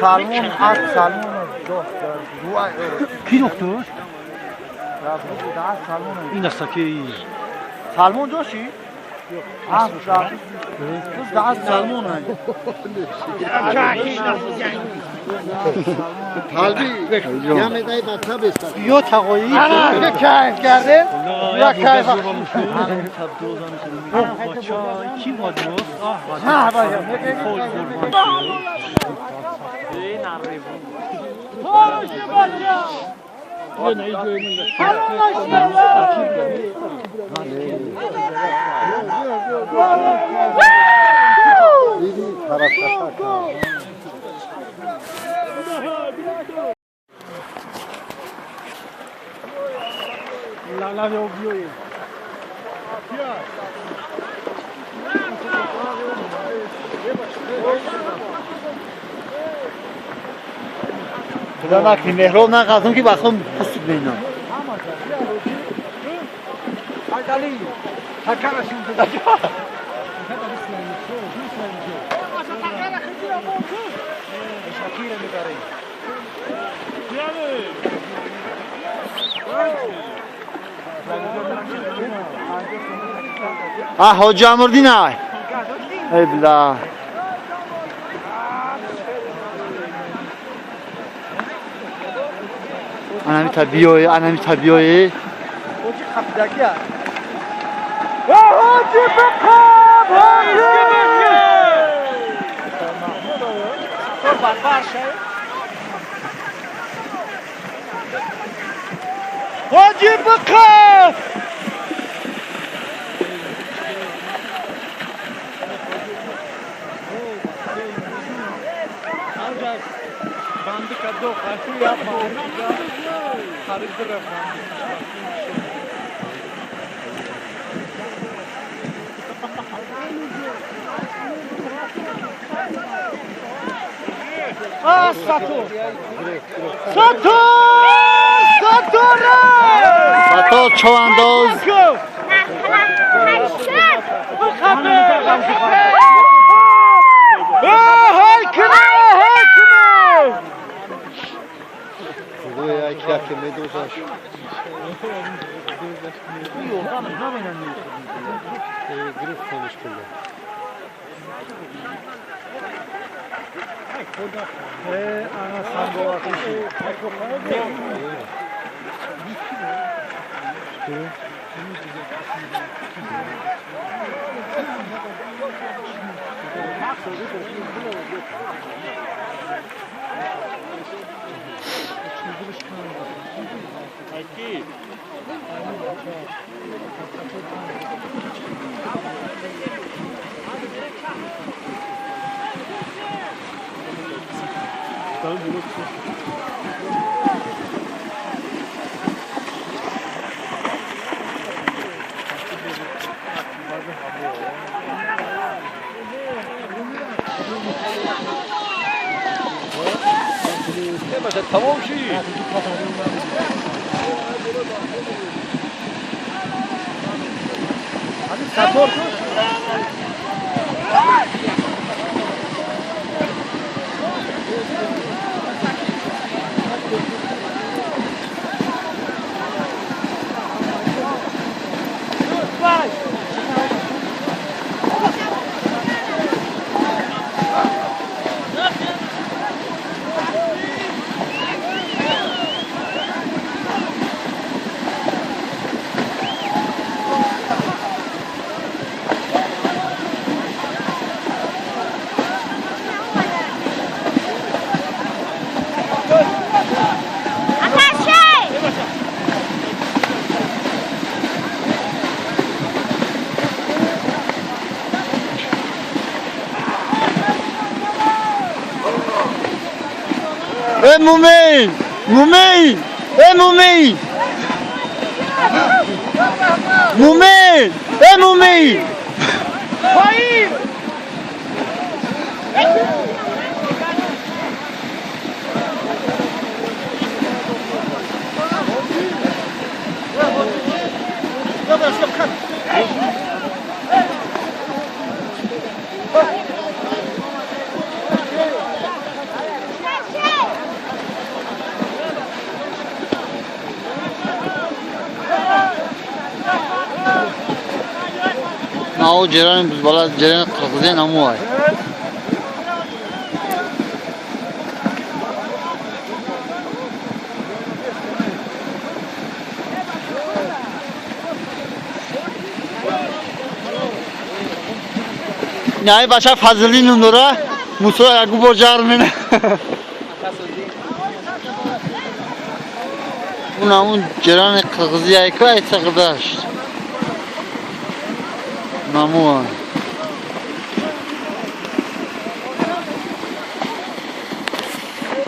سالمون از سالمون کی دکتر؟ این است که سالمون دوشی؟ از سالمون یا تقایی کیف کرده یا کیف کی بود؟ خدا نکنی مهراب نه قدم که بخوام پست بینم حاجی امردین ای بلا انمی تا بیای انمی تا بیای حاجی خفیدگی هست حاجی بخواب حاجی بخواب ساتور ساتور ساتور ساتور چوانداز تمام شد. Э Мумин! Мумин! Э Мумин! Мумин! Э Мумин! Поин! Нао ҷирани бузбала, ҷирани қирғизия намуай. Най бача Фазили ном дора, Мусо ягу бор ҷар мена. Унамун ҷирани қирғизия ка айца қидашт. Намуай.